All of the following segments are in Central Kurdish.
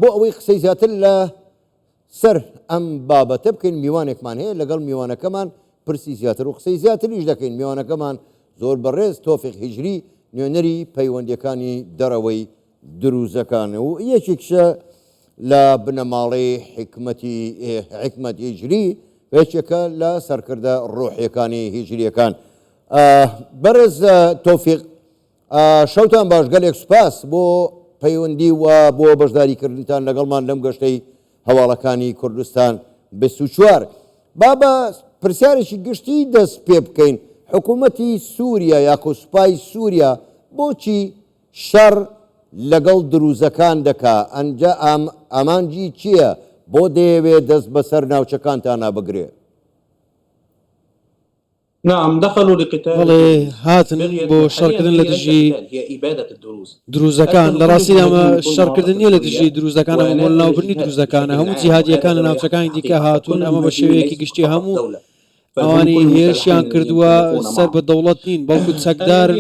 بۆ ئەوەی قسەی زیاتر لە سەر ئەم بابەتە بکەین میوانێکمان هەیە لەگەڵ میوانەکەمان پرسی زیاتر و قسەی زیاتریش دەکەین میوانەکەمان زۆر بەڕێز تۆفیق هیجری نوێنەری پەیوەندیەکانی دەرەوەی دروزەکان و یەکێکشە لە بنەماڵەی حیکمەتی حیکمەت هیجری یەکێکە لە سەرکردە ڕۆحیەکانی هیجریەکان بەڕێز تۆفیق شەوتان باش گەلێک سوپاس بۆ پەیوەندی و بۆ بەشداری کردنتان لەگەڵمان لەم گەشتەی هەواڵەکانی کوردستان 24. با بە پرسیارێکی گشتی دەست پێ بکەین حکوومەتی سووریا یاخۆ سوپای سووریا بۆچی شەڕ لەگەڵ دروزەکان دەکا ئەنجا ئامانجی چییە بۆ دەیەوێ دەست بەسەر ناوچەکانتانا بگرێ؟ بەڵێ هاتن بۆ شەڕکردن لە دژی دروزەکان، لە ڕاستیدا ئەمە شەڕکردن نییە لە دژی دروزەکان، ئەمە بۆ لەناوبردنی دروزەکانە، هەموو جیهادییەکان لە ناوچەکانی دیکە هاتوون، ئەمە بە شێوەیەکی گشتی هەموو ئەوانەی هێرشیان کردووە سەر بە دەوڵەت نین، بەڵکو چەکدارن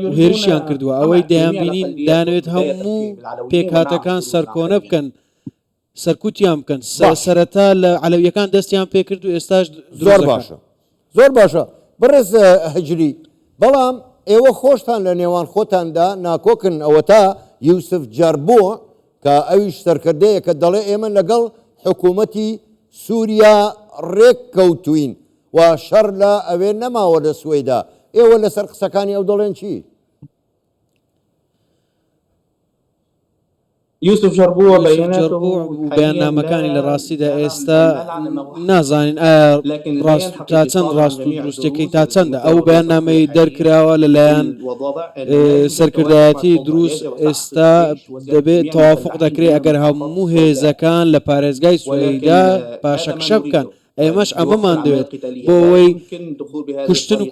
و هێرشیان کردووە، ئەوەی دەیانبینین دەیانەوێت هەموو پێکهاتەکان سەرکۆنە بکەن، سەرکوتیان بکەن باش. سەرەتا لە عەلەویەکان دەستیان پێکرد و ئێستاش زۆر دروزەکان. باشە زۆر باشە بەڕێز هجری بەڵام ئێوە خۆشتان لە نێوان خۆتاندا ناکۆکن ئەوەتا یوسف جەربوع کە ئەویش سەرکردەیەکە دەڵێ ئێمە لەگەڵ حکوومەتی سووریا ڕێک کەوتوین و شەڕ لە ئەوێ نەماوە لە سوەیدا ئێوە لەسەر قسەکانی ئەو دەڵێن چی؟ یوسف جەربوع و بەیاننامەکانی لە ڕاستیدا ئێستا نازانین ئایا ڕاست تا چەند ڕاست و دروستەکەی تا چەندە ئەو بەیاننامەی دەرکراوە لەلایەن سەرکردایەتی دروست ئێستا دەبێت تەوافق دەکرێت ئەگەر هەموو هێزەکان لە پارێزگای سوەیدا پاشەکشە بکەن ئێمەش ئەمەمان دەوێت بۆ ئەوەی کوشتن و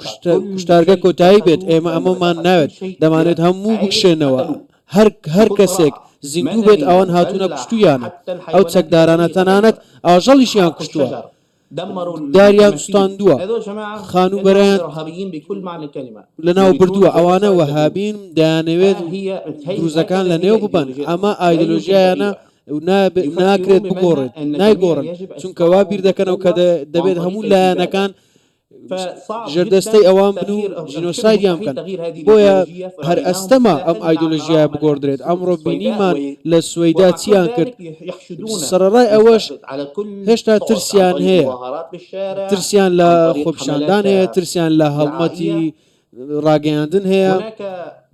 کوشتارگە کۆتایی بێت، ئێمە ئەمەمان ناوێت، دەمانەوێت هەموو بکشێنەوە، هەر هەر کەسێک زیندوو بێت ئەوان هاتوونە کوشتوویانە، ئەو چەکدارانە تەنانەت ئاژەڵیشیان کوشتووە، داریان سوتاندووە، خانووبەرەیان لەناو بردووە، ئەوانە وەهابین دەیانەوێت دروزەکان لەنێو ببەن، ئەمە ئایدۆلۆژیایانە ناکرێت بگۆڕێت، نایگۆڕن، چونکە وا بیر دەکەنەوە کە دەبێت هەموو لایەنەکان ژێردەستەی ئەوان بن و جینۆسایدیان بکەن، بۆیە هەر ئەستەمە ئەم ئایدۆلۆژیایە بگۆڕدرێت، ئەمڕۆ بینیمان لە سوەیدا چییان کرد، سەرەڕای ئەوەش هێشتا ترسیان هەیە، ترسیان لە خۆپیشاندان هەیە، ترسیان لە هەڵمەتی ڕاگەیاندن هەیە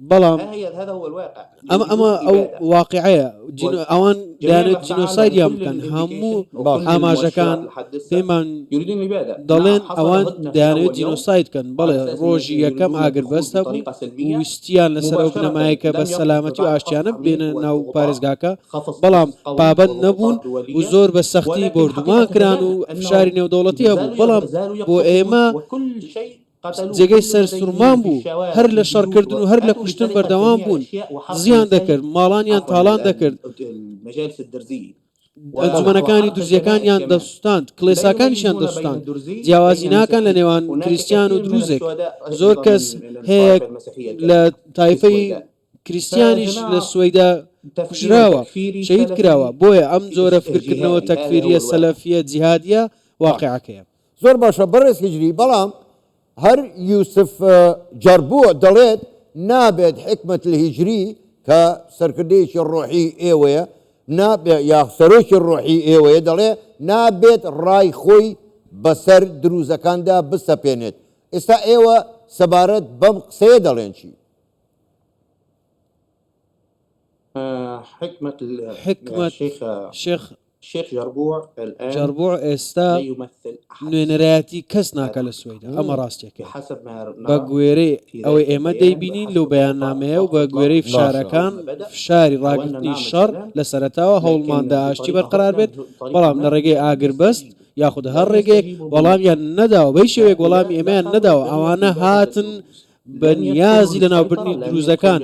بەڵام ئەمە ئەمە ئەو واقعەیە ئەوان دەیانێت جینۆسایدیان بکەن هەموو ئاماژەکان پێمان دەڵێن ئەوان دەیانێت جینۆساید کەن بەڵێ ڕۆژی یەکەم ئاگربەست هەبوو ویستیان لەسەر ئەو بنەمایە کە بە سەلامەتی و ئاشتیانە بێنە ناو پارێزگاکە بەڵام پابەند نەبوون و زۆر بە سەختی بۆردومان کران و فشاری نێودەوڵەتی هەبوو بەڵام بۆ ئێمە جێگەی سەرسوڕمان بوو، هەر لە شەڕکردن و هەر لە کوشتن بەردەوام بوون، دزیان دەکرد، ماڵانیان تاڵان دەکرد، ئەنجومەنەکانی دورزییەکانیان دەسوتاند، کڵێساکانیشیان دەسوتاند، جیاوازی ناکەن لە نێوان کریستیان و دروزێک، زۆر کەس هەیە لە تایفەی کریستیانیش لە سوەیدا کوژراوە، شەهید کراوە، بۆیە ئەم جۆرە فکرکردنەوە تەکفیرییە سەلەفییە جیهادییە واقیعەکەیە. زۆر باشە بەڕێز هیجری بەڵام هەر یوسف جەربوع دەڵێت نابێت حیکمەت الهیجری کە سەرکردەیەکی ڕۆحی ئێوەیە نابێ یا سەرۆکی ڕۆحی ئێوەیە دەڵێ نابێت ڕای خۆی بەسەر دروزەکاندا بسەپێنێت ئێستا ئێوە سەبارەت بەم قسەیە دەڵێن چی؟ حیکمەت شێخ جەربوع ئێستا نوێنەرایەتی کەس ناکا لە سوەیدا، ئەمە ڕاستیەکەیە. بە گوێرەی ئەوەی ئێمە دەیبینین لەو بەیاننامەیە و بە گوێرەی فشارەکان، فشاری ڕاگرتنی شەڕ لە سەرەتاوە هەوڵماندا ئاشتی بەرقەرار بێت، بەڵام لە ڕێگەی ئاگربەست یاخود هەر ڕێگەیەک وەڵامیان نەداوە، بە هیچ شێوەیەک وەڵامی ئێمەیان نەداوە، ئەوانە هاتن. بە نیازی لەناوبردنی دروزەکان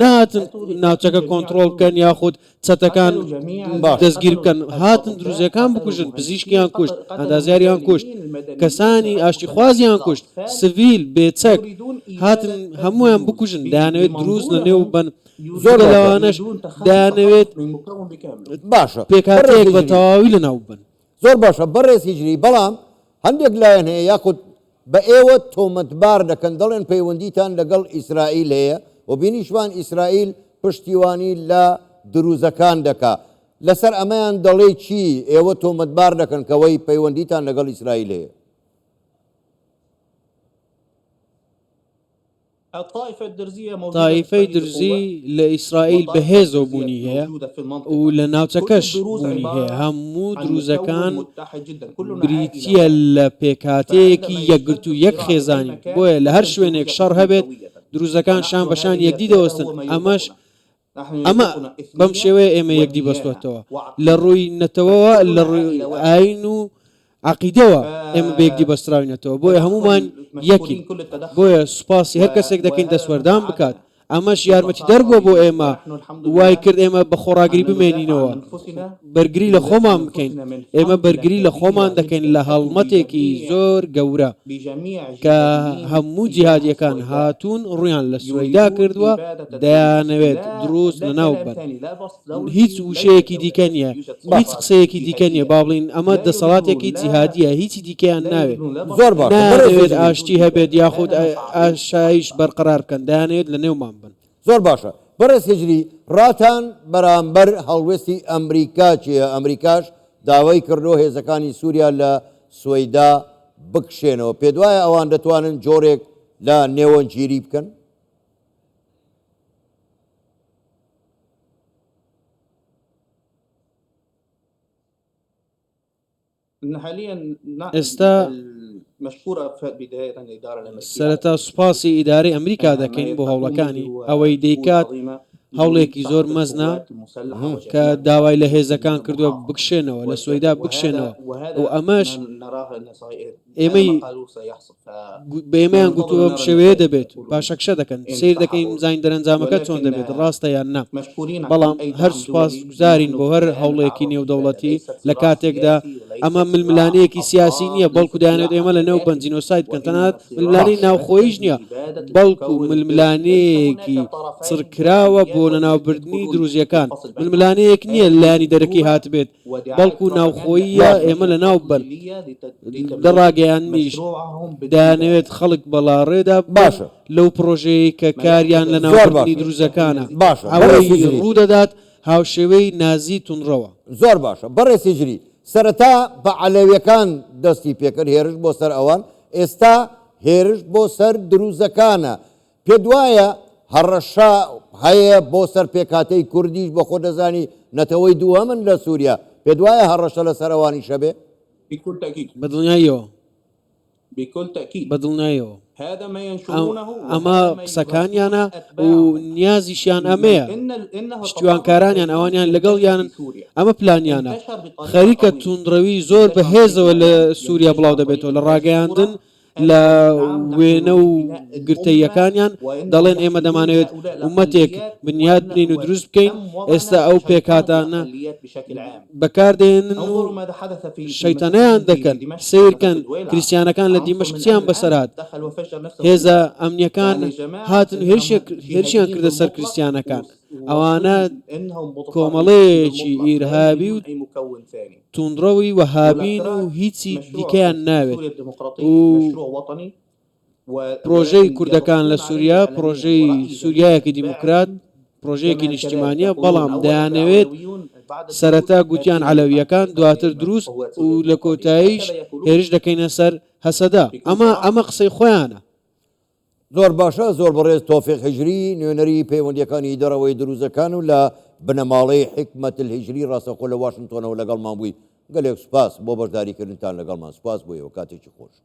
نەهاتن ناوچەکە کۆنتڕۆڵ بکەن یاخود چەتەکان دەستگیر بکەن، هاتن دروزەکان بکوژن، پزیشکیان کوشت، ئەندازیاریان کوشت، کەسانی ئاشتیخوازیان کوشت، سڤیل، بێچەک، هاتن هەموویان بکوژن، دەیانەوێت دروز لەنێو ببەن، زۆر جگە لەوانەش دەیانەوێت باشە پێکهاتەیەک بە تەواوی لەناو ببەن. زۆر باشە بەڕێز هیجری، بەڵام هەندێک لایەن هەیە یاخود بە ئێوە تۆمەتبار دەکەن دەڵێن پەیوەندیتان لەگەڵ ئیسرائیل هەیە و بینیشمان ئیسرائیل پشتیوانی لە دروزەکان دەکا، لەسەر ئەمەیان دەڵێی چی؟ ئێوە تۆمەتبار دەکەن کەوەی پەیوەندیتان لەگەڵ ئیسرائیل هەیە. تایفەی درزی لە ئیسرائیل بەهێزەوە بوونی هەیە و لە ناوچەکەش بوونی هەیە، هەموو دروزەکان بریتییە لە پێکهاتەیەکی یەکگرتوو، یەک خێزانین، بۆیە لە هەر شوێنێک شەڕ هەبێت دروزەکان شان بە شانی یەکدی دەوەستن، ئەمەش ئەمە بەم شێوەیە ئێمە یەکدی بەستۆتەوە لە ڕووی نەتەوەوە لە ڕووی ئاین و عقیدەوە ئێمە بە یەکدی بەستراوینەتەوە بۆیە هەمومان یەکین بۆیە سوپاسی هەر کەسێک دەکەین دەستوەردان بکات ئەمەش یارمەتی دەربووە بۆ ئێمە وای کرد ئێمە بە خۆڕاگری بمێنینەوە بەرگری لە خۆمان بکەین ئێمە بەرگری لە خۆمان دەکەین لە هەڵمەتێکی زۆر گەورە کە هەموو جیهادیەکان هاتوون ڕوویان لە سوەیدا کردووە دەیانەوێت دروز لەناو ببەن هیچ وشەیەکی دیکە نییە هیچ قسەیەکی دیکە نییە با بڵین ئەمە دەسەڵاتێکی جیهادیە هیچی دیکەیان ناوێت زۆر باشە نایانەوێت ئاشتی هەبێت یاخود ئاسایش بەرقەرار بکەن دەیانەوێت لە نێومان بن. زۆر باشە بەڕێز هیجری ڕاتان بەرامبەر هەڵوێستی ئەمریکا چیە ئەمریکاش داوای کردووە هێزەکانی سوریا لە سوەیدا بکشێنەوە پێتوایە ئەوان دەتوانن جۆرێک لە نێوەندگیری بکەن؟ ئێستا سەرەتا سوپاسی ئیدارەی ئەمریکا دەکەین بۆ هەوڵەکانی، ئەوەی دەیکات هەوڵێکی زۆر مەزنە کە داوای لە هێزەکان کردووە بکشێنەوە لە سوەیدا بکشێنەوە و ئەمەش ئێمەی بە ئێمەیان گوتووە بەم شێوەیە دەبێت پاشەکشە دەکەن سیر دەکەین بزانین دەرەنجامەکە چۆن دەبێت ڕاستە یان نا بەڵام هەر سوپاسگوزارین بۆ هەر هەوڵێکی نێودەوڵەتی لە کاتێکدا ئەمە ململانەیەکی سیاسی نییە بەڵکو دەیانێت ئێمە لە نێو بەن جینۆساید بکەن تەنانەت ململانێی ناوخۆیش نییە بەڵکو ململانێیەکی چڕکراوە بۆ لەناوبردنی دروزیەکان ململانێیەک نییە لایەنی دەرەکی هاتبێت بەڵکو ناوخۆییە ئێمە لەناو ببەن لە ڕاگەیاندنیش دەیانەوێت خەڵک بەلاڕێدا ببەن باشە لەو پڕۆژەیەی کە کاریان زۆر لەناوبردنی باشە دروزەکانە باشە بەڕێز ئەوەی هیجری ڕوودەدات هاوشێوەی نازی توندڕەوە. زۆر باشە بەڕێز هیجری سەرەتا بە عەلەویەکان دەستی پێکرد هێرش بۆ سەر ئەوان ئێستا هێرش بۆ سەر دروزەکانە پێت وایە هەڕەشە هەیە بۆ سەر پێکهاتەی کوردیش بە خۆت دەزانی نەتەوەی دووهەمن لە سووریا پێت وایە هەڕەشە لەسەر ئەوانیش هەبێ؟ بە دڵنیاییەوە بە دڵنیاییەوە ئەمە قسەکانیانە و نیازیشیان ئەمەیە پشتیوانکارانیان ئەوانیان لەگەڵیانن ئەمە پلانیانە خەریکە توندڕەوی زۆر بەهێزەوە لە سووریا بڵاو دەبێتەوە لە ڕاگەیاندن لە وێنە و گرتەییەکانیان دەڵێن ئێمە دەمانەوێت ئومەتێک بنیات بنێین و دروست بکەین، ئێستا ئەو پێکهاتانە بەکاردێنن و شەیتەنەیان دەکەن، سەیرکەن کریستیانەکان لە دیمەشق چیان بەسەر هات، هێزە ئەمنییەکان هاتن و هێرشیان کردە سەر کریستیانەکان، ئەوانە کۆمەڵەیەکی ئیرهابی و توندڕەوی وەهابین و هیچی دیکەیان ناوێت و پرۆژەی کوردەکان لە سوریا پرۆژەی سوریایەکی دیموکرات پرۆژەیەکی نیشتیمانیە بەڵام دەیانەوێت سەرەتا گوتیان عەلەویەکان دواتر دروز و لە کۆتاییش هێرش دەکەینە سەر هەسەدە ئەمە ئەمە قسەی خۆیانە. زۆر باشە زۆر بەڕێز تۆفیق هیجری نوێنەری پەیوەندیەکانی دەرەوەی دروزەکان و لە بنەماڵەی حیکمەت الهیجری ڕاستەوخۆ لە واشنتۆنەوە لەگەڵمان بووی گەلێک سوپاس بۆ بەشداریکردنتان لەگەڵمان سوپاس بۆ ئێوە کاتێکی خۆش.